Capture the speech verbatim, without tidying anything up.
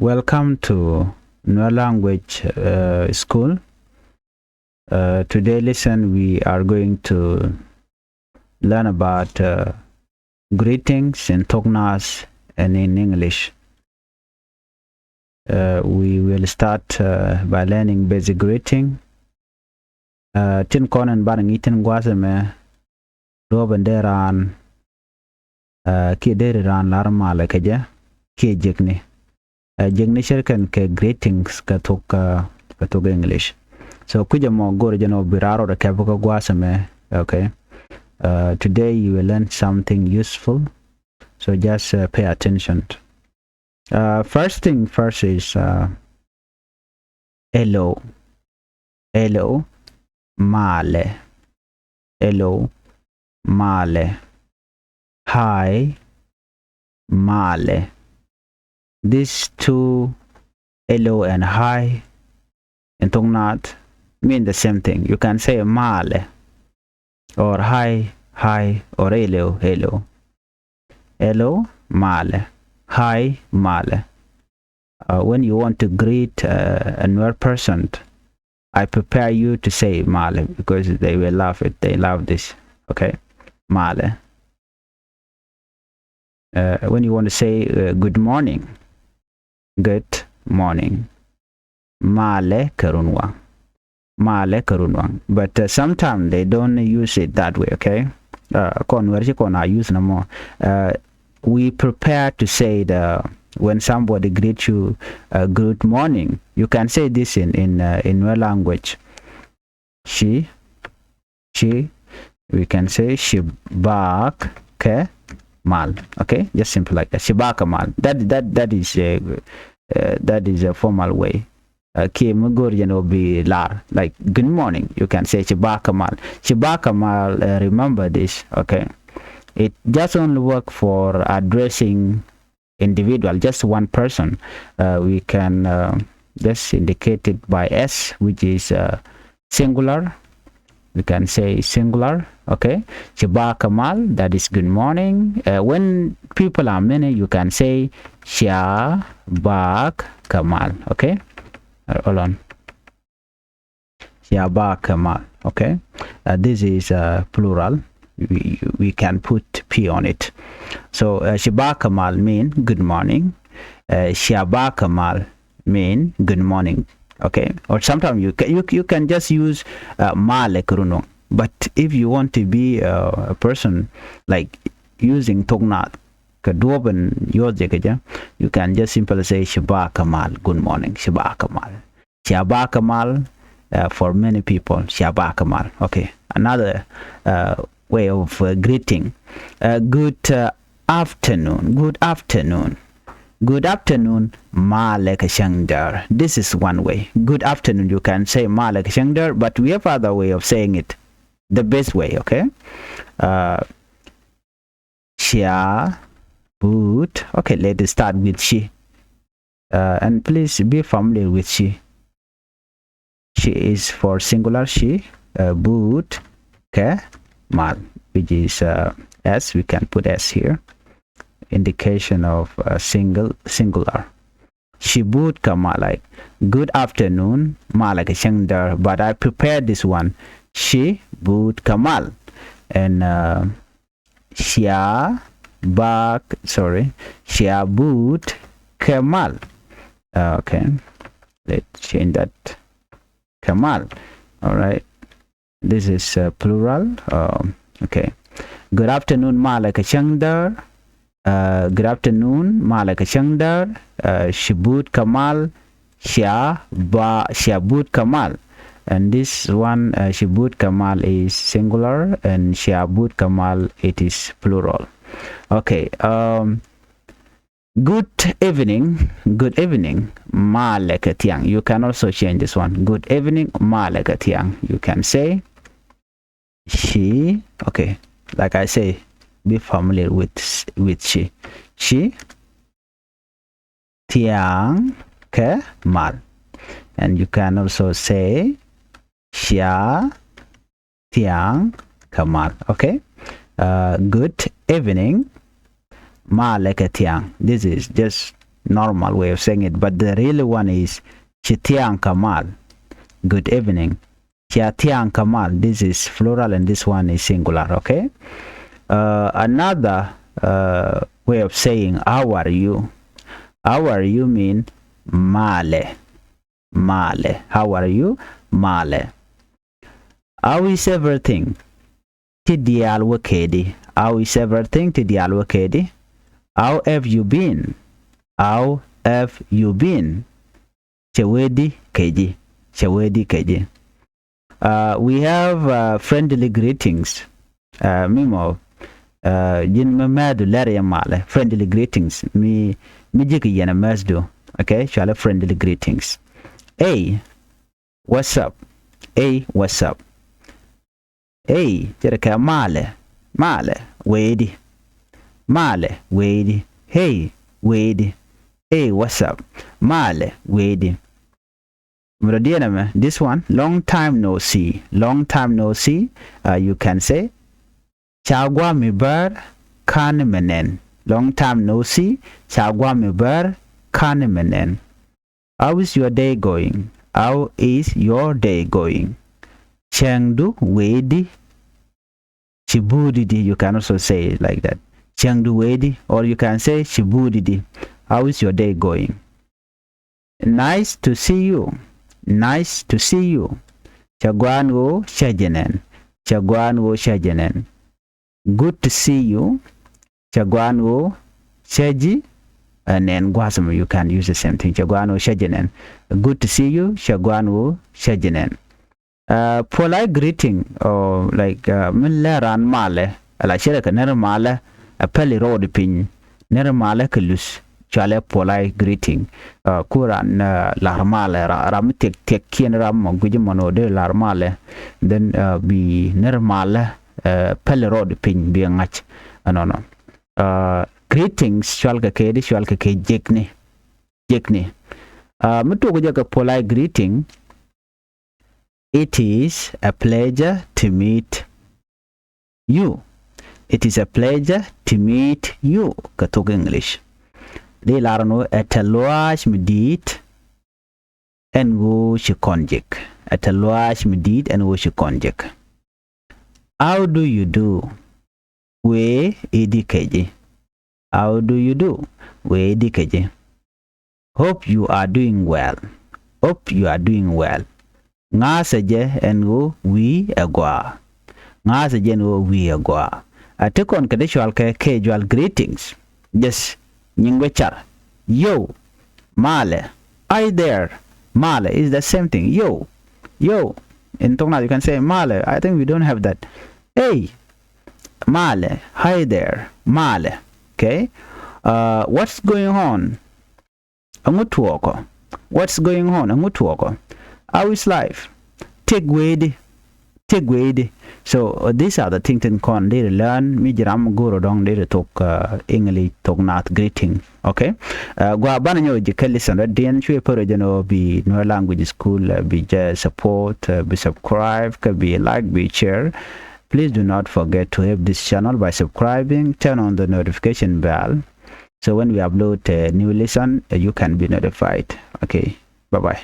Welcome to Nuer Language uh, School. Uh, today lesson we are going to learn about uh, greetings in Toknas and in English. Uh, we will start uh, by learning basic greeting. Uh, tin kɔn in bar ŋi̱i̱c tin gua̱a̱th ɛmɛ, duɔ̱ɔ̱p in dee raan uh, kiɛ deri raan lar malɛ kɛ jɛ kiɛ jekni. Uh, jekni cɛ kɛn kɛ greetings kɛ thok uh, kɛ thok English. So kui̱c ɛmɔ go̱r jɛn ɔ bi raar rɔ kɛ bä kɛ gua̱a̱th ɛmɛ. Okay. Uh, today you will learn something useful. So just uh, pay attention. Uh, first thing first is uh, hello. Hello, malɛ. Hello, malɛ. Hi, malɛ. These two, hello and hi, in Toknas mean the same thing. You can say malɛ or hi, hi, or hello, hello. Hello, malɛ. Hi, malɛ. Uh, when you want to greet uh, a Nuer person, I prepare you to say malɛ because they will love it. They love this. Okay, malɛ. Uh, when you want to say uh, good morning, good morning. Malɛ kɛ run waŋ. Malɛ kɛ run waŋ. But uh, sometimes they don't use it that way, okay? Uh, kɔn wɛr ci kɔn a use nɔmɔ. Uh, we prepare to say the when somebody greets you, uh, good morning. You can say this in in uh, in your language. Ci, ci, we can say ci bak kɛ mal. Okay, just simple like that. Ci bak kɛ mal. That that that is a uh, that is a formal way. Uh, kiɛ mi go̱r jɛn ɔ bi lar, like good morning, you can say ci bak kɛ mal. Ci bak kɛ mal. Uh, remember this, okay? It just only work for addressing individual, just one person. Uh, we can uh, just indicate it by S, which is uh, singular. We can say singular, okay? Ci bak kɛ mal, that is good morning. Uh, when people are many, you can say cia bak kɛ mal, okay? Uh, hold on. Cia bak kɛ mal, okay? Uh, this is uh, plural. We, we can put P on it. So uh, ci bak kɛ mal mean good morning. Uh, cia bak kɛ mal mean good morning. Okay, or sometimes you can, you, you can just use uh, malɛ kɛ run waŋ. But if you want to be uh, a person like using Toknas kɛ duɔ̱ɔ̱p in yɔth jɛ kɛ jɛ, you can just simply say ci bak kɛ mal, good morning, ci bak kɛ mal. Cia bak kɛ mal uh, for many people. Cia bak kɛ mal. Okay, another uh, way of uh, greeting. Uh, good uh, afternoon. Good afternoon. Good afternoon, malɛ kɛ cäŋ däär. This is one way. Good afternoon, you can say malɛ kɛ cäŋ däär, but we have other way of saying it. The best way, okay? Uh, cia but. Okay, let's start with ci. Uh, and please be familiar with ci. Ci is for singular, ci. Uh, but kɛ mal, which is uh, S. We can put S here, indication of uh, single singular. Ci but kɛ mal, like good afternoon, malɛ kɛ cäŋ däär, but I prepare this one. Ci but kɛ mal. And uh, cia bak, sorry, cia but kɛ mal. Uh, okay, let's change that. Kɛ mal. All right, this is uh, plural. Um, okay. Good afternoon, malɛ kɛ cäŋ däär. Uh, good afternoon, malɛ kɛ cäŋ däär. Uh, ci but kɛ mal. Cia ba, cia but kɛ mal. And this one, uh, ci but kɛ mal is singular, and cia but kɛ mal, it is plural. Okay. Um, good evening. Good evening, malɛ kɛ thiaŋ. You can also change this one. Good evening, malɛ kɛ thiaŋ. You can say ci. Okay, like I say, be familiar with with ci. Ci thiaŋ kɛ mal. And you can also say cia thiaŋ kɛ mal. Okay. Uh, good evening, malɛ kɛ thiaŋ. This is just normal way of saying it, but the real one is ci thia̱a̱ŋ kä mal. Good evening. Cia thia̱a̱ŋ kä mal. This is plural and this one is singular, okay? Uh, another uh, way of saying how are you? How are you mean malɛ? Malɛ. How are you? Malɛ. How is everything? Ti diaal wä kedi. How is everything? Ti diaal wä kedi. How have you been? How have you been? Cɛ wee di kɛ ji̱? Cɛ wee di kɛ ji̱? Uh, we have uh, friendly greetings. Uh, mi mɔ uh, ji̱n mi mɛthu lɛr yɛ malɛ, friendly greetings. Mi mi ji̱ kɛ yɛn a mɛthu. Okay, cualɛ friendly greetings. Hey, what's up? Hey, what's up? Hey, cɛ rɛ kɛ malɛ. Malɛ, wee di. Malɛ, wee di. Hey, wee di. Hey, what's up? Malɛ, wee di. Mi rɔ diɛn ɛmɛ, this one, long time no see. Long time no see. Uh, you can say ca guam mi bär, kan mi nɛn. Long time no see. Ca guam mi bär, kan mi nɛn. How is your day going? How is your day going? Cäŋdu wee di? Ci buudi di. You can also say it like that. Cäŋdu wee di, or you can say ci buudi di. How is your day going? Nice to see you. Nice to see you. Cɛ guan ɣöö cä ji̱ nɛn. Cɛ guan ɣöö cä ji̱ nɛn. Good to see you. Cɛ guan ɣöö cä ji̱ nɛn. Gua̱a̱th mɔ, you can use the same thing. Cɛ guan ɣöö cä ji̱ nɛn. Good to see you. Cɛ guan ɣöö cä ji̱ nɛn. Uh, polite greeting, or like uh, mi lɛ ran malɛ, ala cɛ rɛ kɛ nɛr malɛ, a pɛli rɔɔd piny, nɛr malɛ kɛ luth, cualɛ polite greeting. Uh, ku ran uh, lar malɛ, ram mi thiɛk thiɛk kiɛn ram mɔ guic mɔn ɣöö dee lar malɛ, then uh, bi nɛr malɛ uh, pɛli rɔɔd piny bi ŋa̱c. Ɛnɔnɔ. Uh, greetings cual kɛ kɛ di, cual kɛ kɛ jekni. Jekni. Uh, mi tok jɛ kɛ polite greeting. It is a pleasure to meet you. It is a pleasure to meet you. Kɛ thok English, di lar ni ɣöö ɛ tɛ̈th lɔaac mi di̱i̱t ɛn ɣöö ci kɔn jek. Ɛ tɛ̈th lɔaac mi di̱i̱t ɛn ɣöö ci kɔn jek. How do you do? Wee i̱di kɛ ji̱? How do you do? Wee i̱di kɛ ji̱? Hope you are doing well. Hope you are doing well. Ŋa̱a̱thɛ jɛ ɛn ɣöö wi̱i̱ ɛ gɔaa. Ŋa̱a̱thɛ jɛ ɛn ɣöö wi̱i̱ ɛ gɔaa. A ti kɔn kɛ di cual kɛ casual greetings. Just nyiŋ guɛ car. Yo, malɛ. Hi there. Malɛ is the same thing. Yo, yo. In thok Naath you can say malɛ. I think we don't have that. Hey, malɛ. Hi there. Malɛ. Okay. Uh, what's going on? Ɛŋu tuɔɔkɔ? What's going on? Ɛŋu tuɔɔkɔ? How is life? Tëk wee di. Tëk wee di. So uh, these are the things tin kɔn deri learn. Mi ji̱ ram go̱o̱r ɔ dɔ̱ŋ deri thok uh, English, thok Naath greeting. Okay. Uh, gua banɛ nyɔk ji̱ kɛ listen rɛ diɛn cuɛ pär jɛn ɔ bi Nuer language school uh, bi jɛ support uh, bi subscribe kɛ bi like bi share. Please do not forget to help this channel by subscribing, turn on the notification bell. So when we upload a new lesson, uh, you can be notified. Okay, bye bye.